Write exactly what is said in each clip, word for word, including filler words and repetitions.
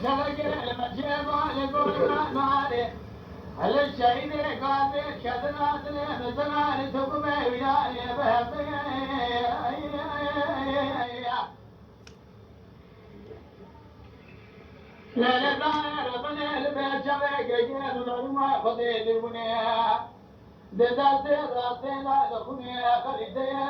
Şevekê li me cê balê gora narê. Hele şehîdê gazê şedin hatine, mi zinarê tu gume wî narê behemê. Lele dare re bine li ber çavê gegê, mi merûma Xwedê dibûne. Di destê rastê la li xwînê xelîteyê.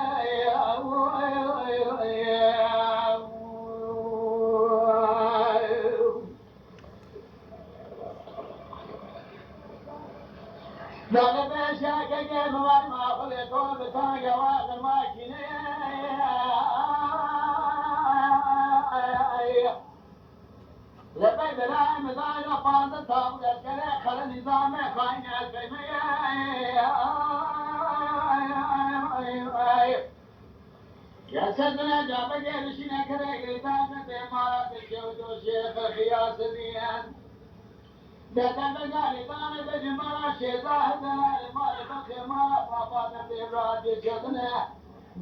Zalime şakeke mi var ma xulê to bi tanga wa qirma kînê. Li ber birayê min dana panzdeh tabû lezkerê xele nîzamê xayînê ez peyme ye. Kesê dune cabekê dişîne kerê girîdane bê mala dişê û doşê xirxiya sedîyen. Dede vegalî dane bêjin mala şêza hezara li malê bexê mala papa de bê radê çêdine.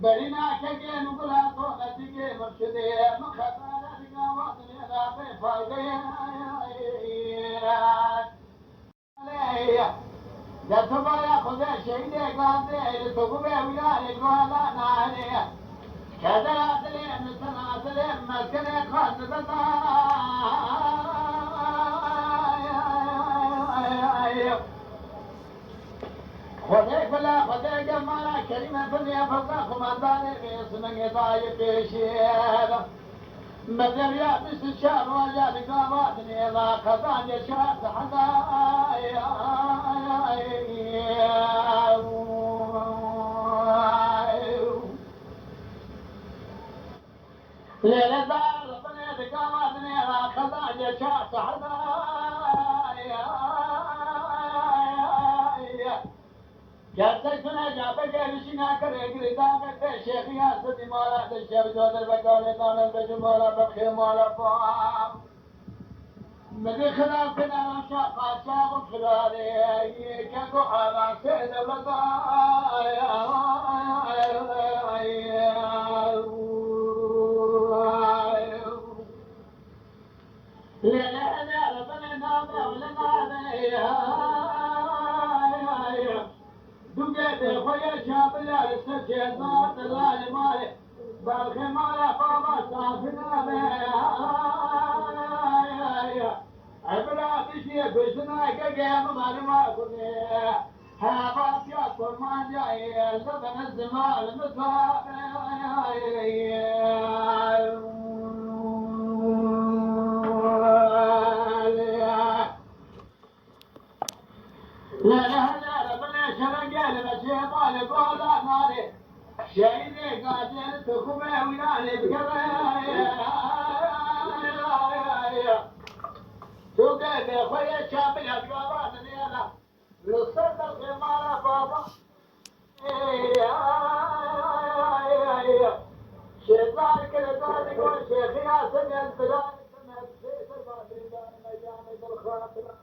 Berîna kekê min gula to xetikê min şidê. Min xebere diga wadinê rabê faydeyê. Destebaya Xwedê şehîdê gazê li to bûbe wî yarê guhela narê. Kedera dilê min sena dilê min meskenê xwe dibita. Xwedê gula Xwedê gemara kerîme binê feza xumandarê bê sinengê dayê pêşê. Me derya bîst û çar roja li gava dinê la qezancê çar seheta. Lêle dar binê li gava dinê la qezancê çar seheta. Gerçek tune cabekê nişîna kerê girîdane bê şêxiya sedî mala de şev codir ve galê dane bêjin mala bexê mala bab. Min dî xilaf bine rewşa qaçax û firarê, keko arasê dewleta. Lê lê lê binê nabe û li nabe. Dûgê bê xwe yê çabiya li ser ceza delal mare. Belxê mare baba safina be. Ebra dişê kuştina keke mi maluma kune. Hevasiya kurmanca ye, li bin zimal mitabe. Lere hele binê şerengê li me cêma li gola narê. Şehîdê gazê li tuxumê wî narê digere. Tu gerdê xwe yê çapiya gava dinêre. Li ser belxê mala baba. Şêxar kirdar digo şêxiya Semed, birayê Semed, Sêdir Batirî dane meyanê dilxatiran.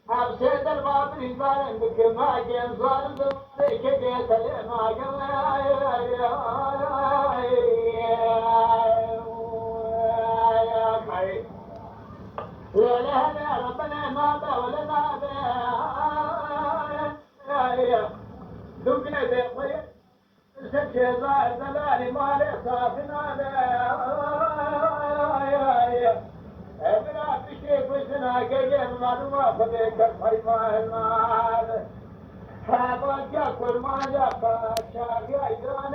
Ev Sêdir Batirî zarên bikirma gem zarin zimanê kekê telê nagin. Lê lê hele Rabbine nabe wele nabe. Dûgê bê xwe. Ser ceza delalî malê safina de. Emira piştê kuştina geyê maluma Xwedê kir peyma helal. Hevatiya kurmanja qaçaxiya îran